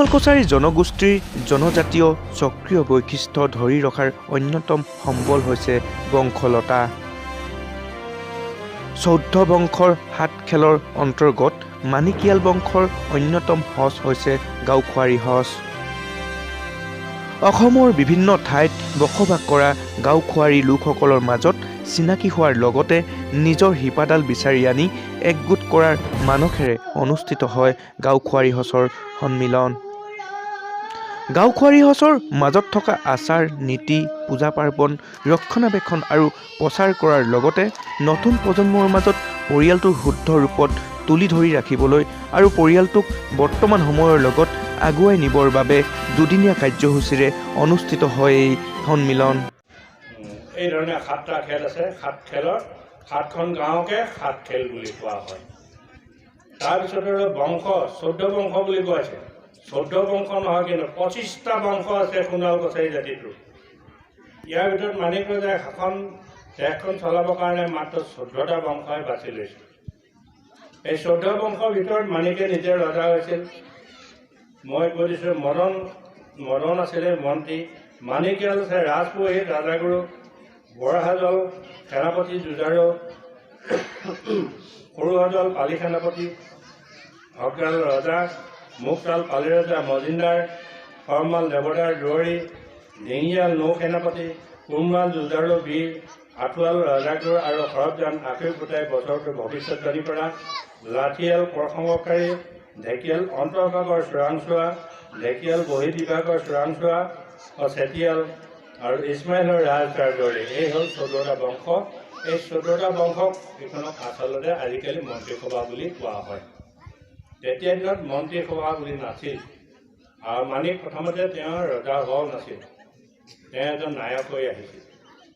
সোণোৱাল কছাৰী জনগোষ্ঠীৰ জনজাতীয় স্বকীয় বৈশিষ্ট্য ধৰি ৰখাৰ অন্যতম সম্বল হৈছে বংশলতা। 14 বংশৰ সাত খেলৰ অন্তৰ্গত মাণিকীয়াল বংশৰ অন্যতম সঁচ হৈছে গাঁওখোৱাৰী সঁচ। অসমৰ বিভিন্ন ঠাইত বসবাস কৰা গাঁওখোৱাৰী লোকসকলৰ মাজত চিনাকি হোৱাৰ লগতে নিজৰ শিপাডাল বিচাৰি আনি একগোট কৰাৰ মানসেৰে অনুষ্ঠিত হয় গাঁওখোৱাৰী সঁচৰ সন্মিলন। গাঁওখোৱাৰী সঁচৰ মাজত থকা আচাৰ নীতি, পূজা পাৰ্বণ ৰক্ষণাবেক্ষণ আৰু প্ৰচাৰ কৰাৰ লগতে নতুন প্ৰজন্মৰ মাজত পৰিয়ালটোৰ শুদ্ধ ৰূপত তুলি ধৰি ৰাখিবলৈ আৰু পৰিয়ালটোক বৰ্তমান সময়ৰ লগত আগুৱাই নিবৰ বাবে দুদিনীয়া কাৰ্যসূচীৰে অনুষ্ঠিত হয় এই সন্মিলন। এই ধৰণে সাতটা খেল আছে। সাত খেলৰ সাতখন গাঁৱকে সাত খেল বুলি কোৱা হয়। তাৰপিছত আৰু বংশ, 14 বংশ বুলি কোৱা হৈছে। 14 বংশ নহয় কিন্তু 25টা বংশ আছে সোণোৱাল কছাৰী জাতিটোৰ। ইয়াৰ ভিতৰত মাণিক ৰজাই শাসন দেশখন চলাবৰ কাৰণে মাত্ৰ 14টা বংশই বাছি লৈছিল। এই 14 বংশৰ ভিতৰত মাণিকে নিজে ৰজা হৈছিল। মই কৈ দিছোঁ, মদন আছিলে মন্ত্ৰী, মাণিকীয়াল আছে ৰাজপুৰোহিত ৰাজাগুৰু, বৰহাজল সেনাপতি যুঁজাৰু, সৰুহাজল পালি সেনাপতি, অগ্ৰাল ৰজা, মুখতাল পালি ৰজা মজিন্দাৰ, শৰ্মাল দেৱদাৰ দুৱৰী, ডিঙিয়াল নৌ সেনাপতি, কুৰ্মাল যুঁজাৰু বীৰ, আঠুৱাল ৰাজাগুৰু আৰু সৰবজান আখৈ ফুটাই বছৰটোৰ ভৱিষ্যতবাণী কৰা, লাঠিয়াল কৰ সংগ্ৰহকাৰী, ঢেকীয়াল অন্তৰ্ভাগৰ চোৰাংচোৱা, ঢেকীয়াল বহি বিভাগৰ চোৰাংচোৱা, চেতিয়াল আৰু ইছমাইলৰ ৰাজকাৰ্যৰী। এই হ'ল 14টা বংশ। এই 14টা বংশক এইখনক আচলতে আজিকালি মন্ত্ৰীসভা বুলি কোৱা হয়। তেতিয়া দিনত মন্ত্ৰীসভা বুলি নাছিল আৰু মাণিক প্ৰথমতে তেওঁ ৰজা হোৱাও নাছিল, তেওঁ এজন নায়ক হৈ আহিছিল।